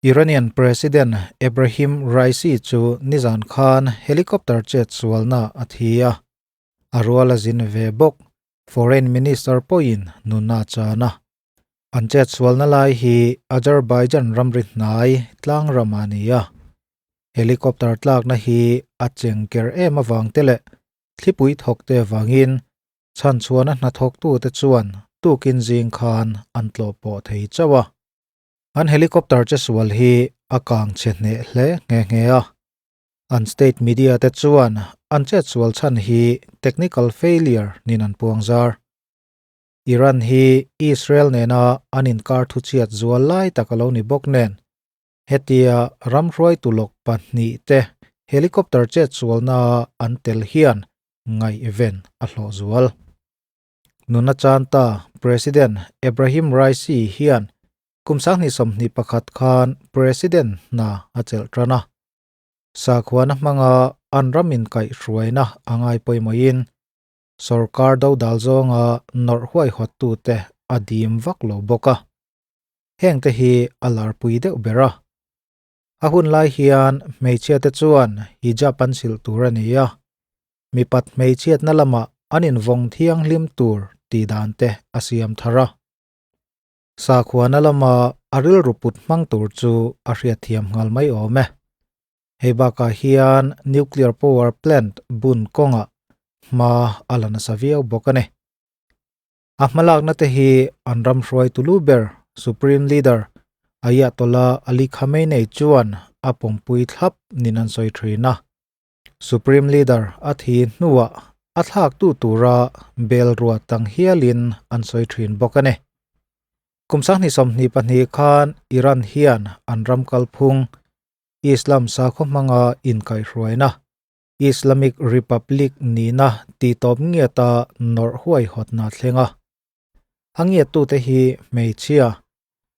Iranian President Ebrahim Raisi chu nizan khan helicopter chet sualna a thi a, a rual a zin ve bawk. Foreign Minister pawhin nunna a chan a. An chet sualna lai hi Azerbaijan ramri hnai tlang ram a ni a. Helicopter tlakna hi a cheng ker em avang te leh thlipui thawk te avangin chhanchhuahna hnathawktute chuan tukin zing khan an tlawh pawh thei chauh a. An helicopter che sual hi a kang chhe hneh hle nghe nghe a. An state media te chuan an chet sual chhan hi technical failure nin an puang zar. Iran hi Israel nena an inkar thuchhiat zual lai tak a lo ni bawk nen, hetia ram hruaitu lawk pahnih te helicopter chet sualnaa an tel hian ngaihven a hlawh zual. Nuna chan ta President Ebrahim Raisi hian kum 2021 khan President hna a chelh tan a. Sakhuana hmanga an ram inkaihhruaina a ngai pawimawhin sorkar dodal zawnga nawrh huaihawttute a dim vak lo bawk a. Hengte hi a larpui deuh ber a. A hun lai hian hmeichhiate chuan hijab an silh tur a ni a. Mipat hmeichhiatna lamah an invawng thianghlim tur tih dan te a siam thar a. Sakhuana lama a rilru put hmang tur chu a hriatthiam nghal mai awm e. Hei bakah hian nuclear power plant bun kawngah hma a la nasa viau bawk a ni. A hmalakna te hi an ram hruaitu lu ber Supreme Leader Ayatollah Ali Khamenei chuan a pawmpui thlap nin an sawi thin a. Supreme Leader a thi hnuah a thlaktu tura bel ruat ang hialin an sawi thin bawk a ni. Kum 2022 khan Iran hian an ram kalphung Islam sakhaw hmanga inkaihhruaina Islamic Republic nihna tihtawp ngiata nawrh huaihawtna thleng a. A ngiattute hi hmeichhia,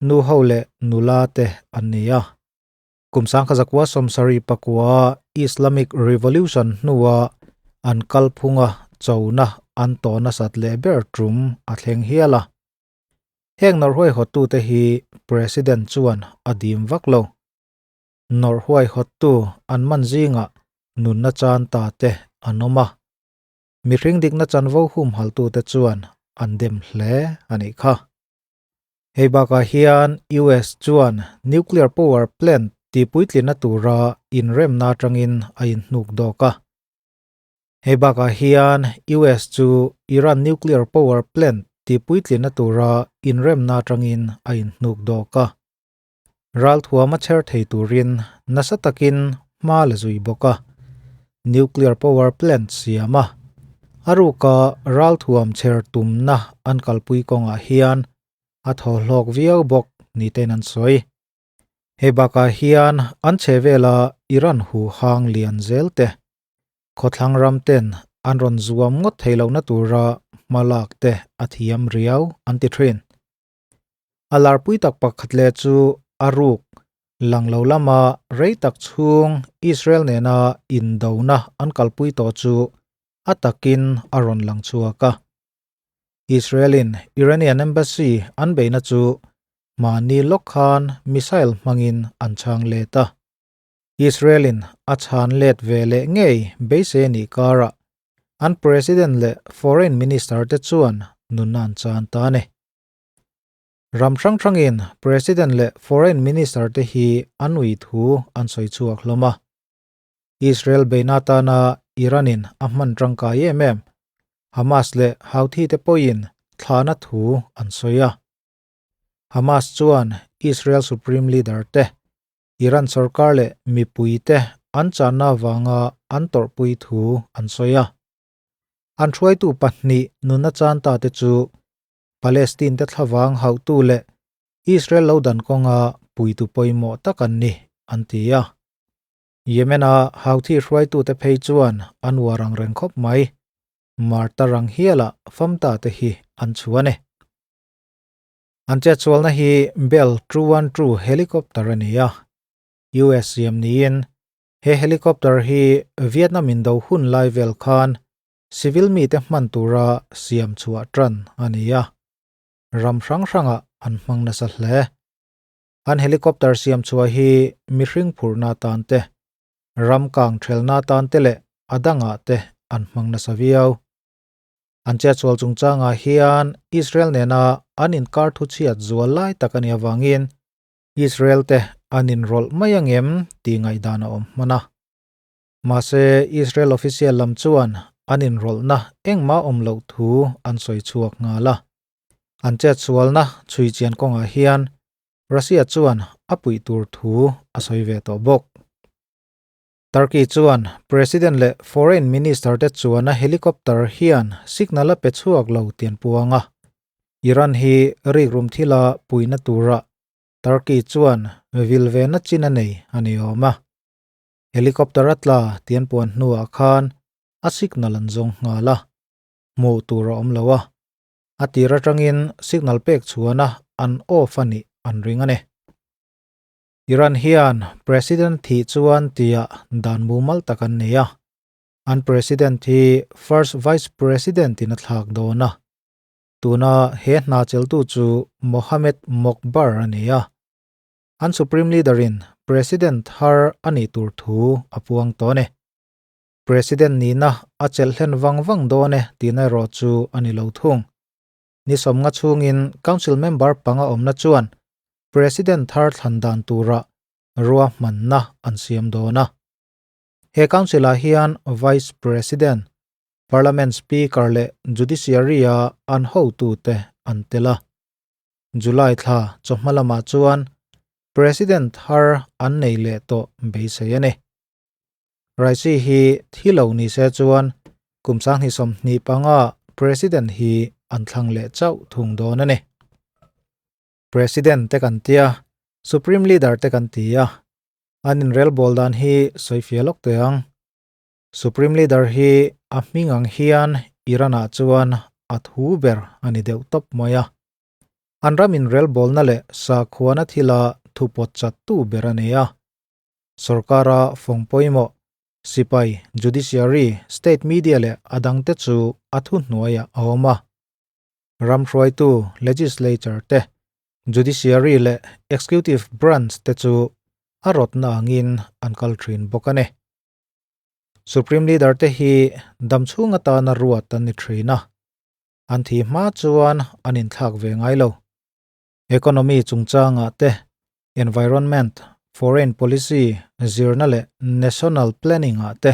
nuho leh nula te an ni a. Kum 1979 Islamic Revolution hnua an kalphunga chona an tawh nasat leh ber tum a thleng hial a. Heng nawrh huaihawttute hi President chuan a dim vak lo. Nawrh huaihawttu an man zingah nunna chan ta te an awm a. Mihring dikna chanvo humhaltute chuan an dem hle a nih kha. Hei bakah hian US chuan nuclear power plant tihpuitlinna tura inremna atangin a inhnuk dawk a. Hei bakah hian US chu Iran nuclear power plant tihpuitlinna tura inremna atangin a inhnuk dawk a. Ralthuam a chher thei turin nasa takin hma la zui bawk a. Nuclear power plant siam a, a ruka ralthuam chher tumna an kalpui kawngah hian a thaw hlawk viau bawk ni tein an sawi. Hei bakah hian an chhe vela Iran hu hang lian zel te, khawthlang ram ten an rawn zuam ngawt thei lohna tura hma lak te a thiam riau an ti thin. A larpui tak pakhat leh chu a ruk lang lo lama rei tak chhung Israel nena indona an kalpui tawh chu a takin a rawn lang chhuak a. Israel-in Iranian embassy an beihna chu mahni lawk khan missile hmangin an chhang let a. Israel-in a chhan let ve leh ngei beisei anih karah an president leh foreign minister te chuan nunna an chan ta a ni. Ram hrang hrangin president leh foreign minister te hi an ui thu an sawi chhuak hlawm a. Israel beihna atana Iran-in a hman tangkai em em, Hamas leh Houthi te pawhin thlahna thu an sawi a. Hamas chuan Israel Supreme Leader te, Iran sorkar leh mipui te an channa avanga an tawrhpui thu an sawi a. An hruaitu pahnih nunna chan ta te chu Palestine te thlavang hauhtu leh Israel lo dan kawnga puitu pawimawh tak an ni, an ti a. Yemen-a Houthi hruaitute phei chuan an uar ang reng khawp mai. Martar ang hiala famta te hi an chhuan e. An chetsualna hi Bell 212 helicopter a ni a. US siam niin he helicopter hi Vietnam indo hun lai vel khan civil mite hman tura siam chhuah tan a ni a. Ram hrang hrangah an hmang nasa hle. An helicopter siam chhuah hi mihring phurhna atan te, ram kang thelna atan te leh a dangah te an hmang nasa viau. An chetsual chungchangah hian Israel nena an inkar thu chhiat zual lai tak a nih avangin Israel te an inrawlh mai angem tih ngaihdan a awm hman a. Mahse Israel official lam chuan an inrawlhna engmah awm loh thu an sawi chhuak nghal a. An chetsualna chhui chian kawngah hian Russia chuan a puih tur thu a sawi ve tawh bawk. Turkey chuan President leh Foreign Minister te chuan a helicopter hian signal a pe chhuak lo tih an puang a. Iran hi rikrum thila puihna tura Turkey chuan vil ve na chin a nei a ni awm a. Helicopter a tla tih an puan hnuah khan a signal an zawng nghal a, hmuh tur a awm lo a. A tir atangin signal pek chhuana an off a nih an ring a ni. Iran hian President thih chuan tia dan mumal tak an nei a, an President hi First Vice President in a thlak dawn a. Tuna he hna cheltu chu Mohammed Mokhbar a ni a. An Supreme Leader in President thar a nih tur thu a puang tawh a ni. President nihna a chelh hlen vang vang dawn e tihna erawh chu a ni lo thung. Ni sawmnga chhungin Council member panga awmna chuan President thar thlan dan tura ruahmanna an siam dawn a. He Council-ah hian Vice President, Parliament Speaker leh Judiciary-a an hotute an tel a. July thla chawhma lamah chuan President thar an nei leh tawh beisei a ni. Raisi hi thi lo ni se chuan kum 2025 President hi an thlang leh chauh thung dawn a ni. President te kan tia, Supreme Leader te kan ti a, an inrelbawl dan hi sawi fiah lawk teh ang. Supreme Leader hi a hming ang hian Iran-ah chuan a thu ber a ni deuh tawp mai a. An ram inrelbawlna leh sakhuana thila thupawt chattu ber a ni a. Sorkara fawng pawimawh, sipai, judiciary, state media leh a dangte chu a thuhnuaiah a awm a. Ram hruaitu, legislature te, judiciary leh executive branch te chu a rawtna angin an kal thin bawk a ni. Supreme Leader te hi damchhung atana ruat an ni thin a, an thi hma chuan an inthlak ve ngai lo. Economy chungchangah te, environment, foreign policy, zirna leh national planning ah te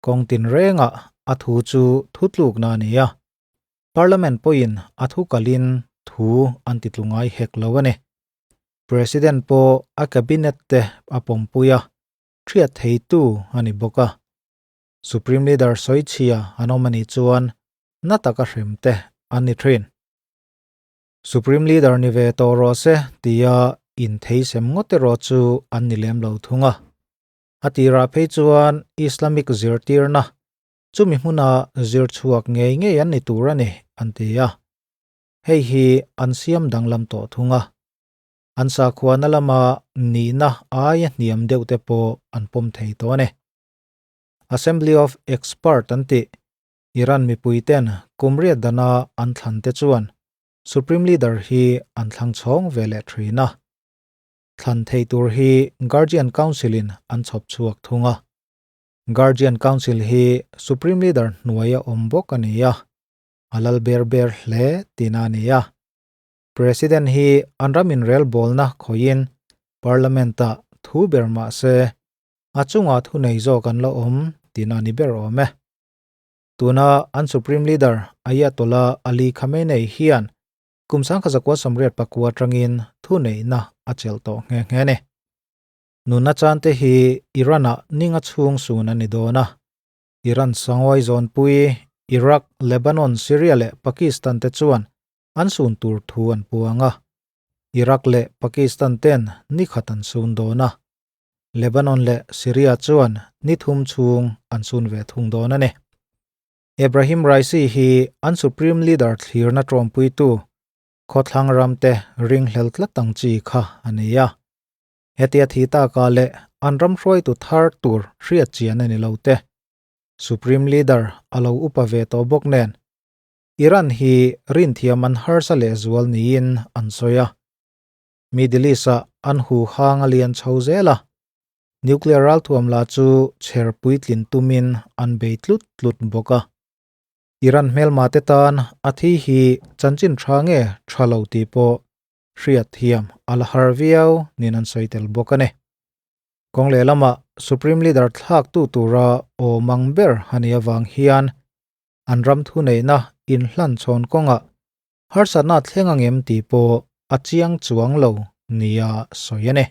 kawng tinrengah a thu chu thutlukna a ni a. Parliament pawhin a thu kalin thu an ti tlu ngai hek lo a ni. President pawh a cabinet te a pawmpui a, thiat theitu a ni bawk a. Supreme Leader sawichhia an awm a nih chuan na taka hrem te an ni thin. Supreme Leader ni ve tawh rawh se tia intheisem ngawt erawh chu an ni lem lo thung a. A tirah phei chuan Islamic zirtirna chumi hmuna zir chhuak ngei ngei an ni tur a ni an ti a. Hei hi an siam danglam tawh thung a. An sakhuana lama nihna aia hniam deuh te pawh an pawm thei tawh a ni. Assembly of Expert an tih Iran mipuiten kum riat dana an thlan te chuan Supreme Leader hi an thlang chhawng ve leh thin a. Thlan thei tur hi Guardian Council in an chhawp chhuak thung a. Guardian Council hi Supreme Leader hnuaia awm bawk a ni a, a lal ber ber hle tihna a ni a. President hi an ram inrelbawlna khawihin Parliament-ah thu ber mah se a chungah thunei zawk an la awm tihna a ni ber awm e. Tuna an Supreme Leader Ayatollah Ali Khamenei hian kum 1989 atangin thuneihna a chelh tawh nghe nghe a ni. Nunna chante hi Iran-ah ninga chhung sun a ni dawn a. Iran sangawi zawnpui Iraq, Lebanon, Syria leh Pakistan te chuan an sun tur thu an puang a. Iraq leh Pakistan ten ni khat an sun dawn a. Lebanon leh Syria chuan ni thum chhung an sun ve thung dawn a ni. Ebrahim Raisi hi an Supreme Leader thlirna tawmpuitu khawthlang ramte ringhlel tlat ang chi kha a ni a. Hetia thi taka leh an ram hruaitu thar tur hriat chian a ni lo te. Supreme Leader a lo upa ve tawh bawk nen Iran hi rinthiam an harsa lehzual niin an sawi a. Middle East-ah. an huhang a lian chho zel a, nuclear ralthuam lah chu chher puitlin tumin an bei tlut tlut bawk a. Iran hmelma te tan a thi hi chanchin tha nge tha lo tih pawh hriat thiam a la har viau niin an sawi tel bawk a ni. Kawng lehlamah Supreme Leader thlaktu tura awm ang ber a nih avang hian an ram thuneihna inhlanchhawn kawngah harsatna thleng angem tih pawh a chiang chuang lo nia sawi a ni.